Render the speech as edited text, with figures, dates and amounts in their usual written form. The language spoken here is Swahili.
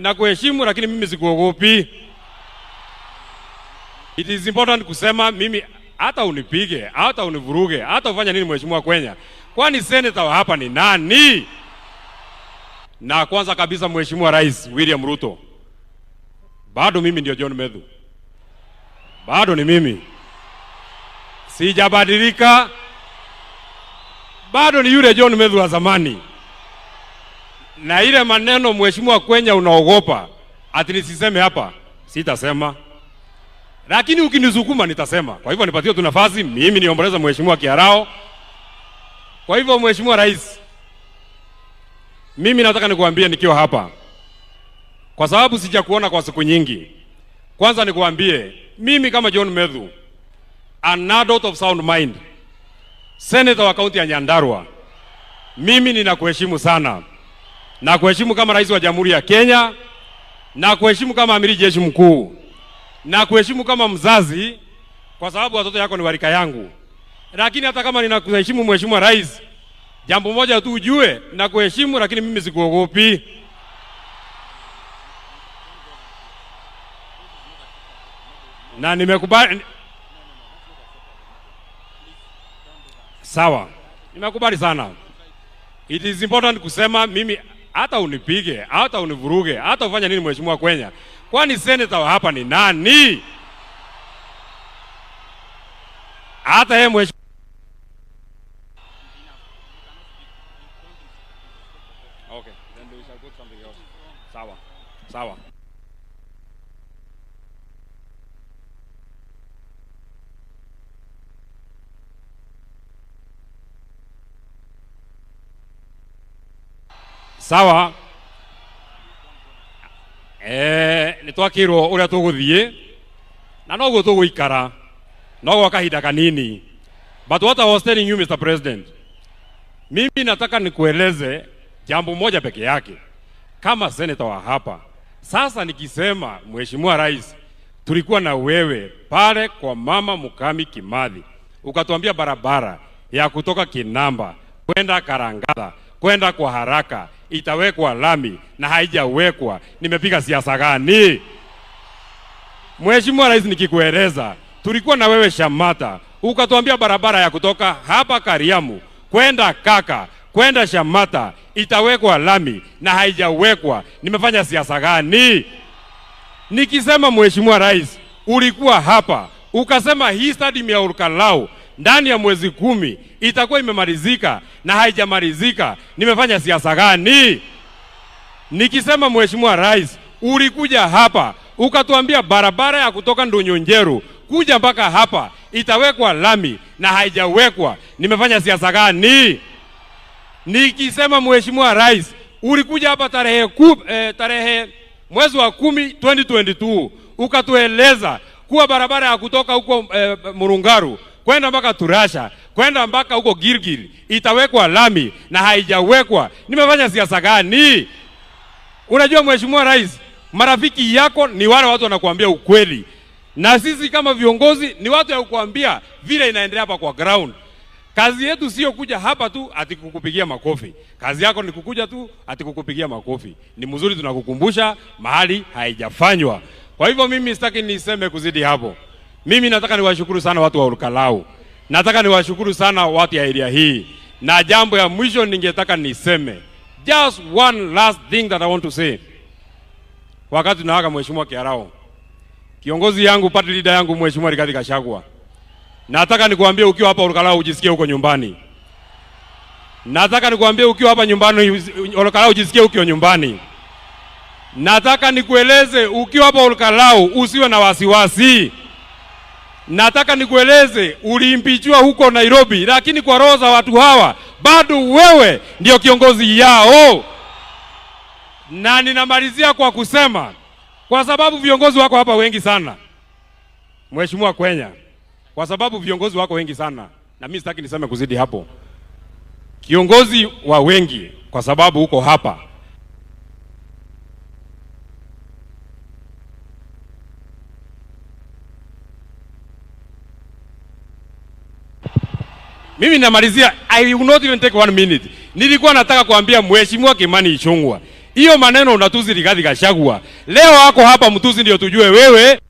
Nakuheshimu lakini mimi sikuogopi. It is important kusema mimi hata unipige, hata univuruge, hata ufanye nini Mheshimiwa Kwenya. Kwani senator wa hapa ni nani? Na kwanza kabisa Mheshimiwa Rais William Ruto, bado mimi ndio John Methu, bado ni mimi, sijabadilika, bado ni yule John Methu wa zamani. Na ile maneno Mheshimiwa Kwenya unaogopa ati nisiseme hapa, sitasema, lakini ukinisukuma nitasema. Kwa hivyo nipatie tu nafasi mimi niomboleze Mheshimiwa Kiarao. Kwa hivyo Mheshimiwa Rais, mimi nataka nikuambie nikiwa hapa, kwa sababu sijakuona kwa siku nyingi. Kwanza nikuambie mimi kama John Methu, an adult of sound mind, senator wa kaunti ya Nyandarua, mimi ninakuheshimu sana, na kuheshimu kama rais wa Jamhuri ya Kenya, na kuheshimu kama amiri jeshi mkuu, na kuheshimu kama mzazi, kwa sababu watoto yako ni warika yangu. Lakini hata kama ninakuheshimu Mheshimiwa Rais, jambo moja tu ujue, nakuheshimu lakini mimi sikuogopi. Na nimekubali. Sawa, nimekubali sana. It is important kusema mimi hata unipige, hata univuruge, hata ufanye nini Mheshimiwa Kwenya. Kwani senator wa hapa ni nani? Hata yeye mheshimiwa. Okay, then we shall go to something else. Sawa. Sawa. Sawa. Nĩ twakĩrwo ũrĩa tũgũthiĩ na noguo tũgũikara no gwa kahinda kanini. But what I was telling you, Mr. President, mimi nataka nikueleze jambo moja peke yake kama senator wa hapa. Sasa nikisema Mheshimiwa Rais, tulikuwa na wewe pale kwa Mama Mukami Kimathi, ukatuambia barabara ya kutoka Kinamba kwenda Karangatha kwenda kwa haraka itawekwa lami na haijawekwa. Nimepiga siasa gani? Mheshimiwa Rais, nikikueleza tulikuwa na wewe Shamata, ukatuambia barabara ya kutoka hapa Kariamu kwenda Kaka kwenda Shamata itawekwa lami na haijawekwa. Nimefanya siasa gani? Nikisema Mheshimiwa Rais, ulikuwa hapa ukasema hii stadium ya Olkalou ndani ya mwezi 10 itakuwa imemalizika na haijamalizika. Nimefanya siasa gani? Nikisema Mheshimiwa Rais, ulikuja hapa ukatuambia barabara ya kutoka Ndonyonjeru kuja mpaka hapa itawekwa lami na haijawekwa. Nimefanya siasa gani? Nikisema Mheshimiwa Rais, ulikuja hapa tarehe mwezi wa 10 2022 ukatueleza kuwa barabara ya kutoka huko Murungaru kwenda mpaka Turasha kwenda mpaka huko Gilgil itawekwa lami na haijawekwa. Nimefanya siasa gani? Unajua Mheshimiwa Rais, marafiki yako ni wale watu wanakuambia ukweli, na sisi kama viongozi ni watu ya kukuambia vile inaendelea hapa kwa ground. Kazi yetu sio kuja hapa tu ati kukupigia makofi. Kazi yako ni kukuja tu ati kukupigia makofi. Ni mzuri, tunakukumbusha mahali haijafanywa. Kwa hivyo mimi sitaki niseme kuzidi hapo. Mimi nataka niwashukuru sana watu wa Olkalou. Nataka niwashukuru sana watu ya area hii. Na jambo ya mwisho ningetaka niseme, just one last thing that I want to say. Wakati tunaaga Mheshimiwa Kiarao, kiongozi yangu, party leader yangu Mheshimiwa Rigathi Gachagua, nataka nikuambie ukiwa hapa Olkalou ujisikie uko nyumbani. Nataka nikuambie ukiwa hapa nyumbani Olkalou ujisikie ukiwa nyumbani. Nataka nikueleze ukiwa hapa Olkalou usiwe na wasiwasi. Nataka nikueleze uliimpichwa huko Nairobi, lakini kwa roho za watu hawa bado wewe ndio kiongozi yao. Na ninamalizia kwa kusema, kwa sababu viongozi wako hapa wengi sana, Mheshimiwa Kwenya, kwa sababu viongozi wako wengi sana, na mimi sitaki niseme kuzidi hapo. Kiongozi wa wengi, kwa sababu uko hapa, mimi namalizia, I will not even take 1 minute. Nilikuwa nataka kuambia Mheshimiwa Kimani Ichung'wah, Hiyo maneno unatusi Rigathi Gachagua. Leo ako hapa mtusi ndio tujue wewe.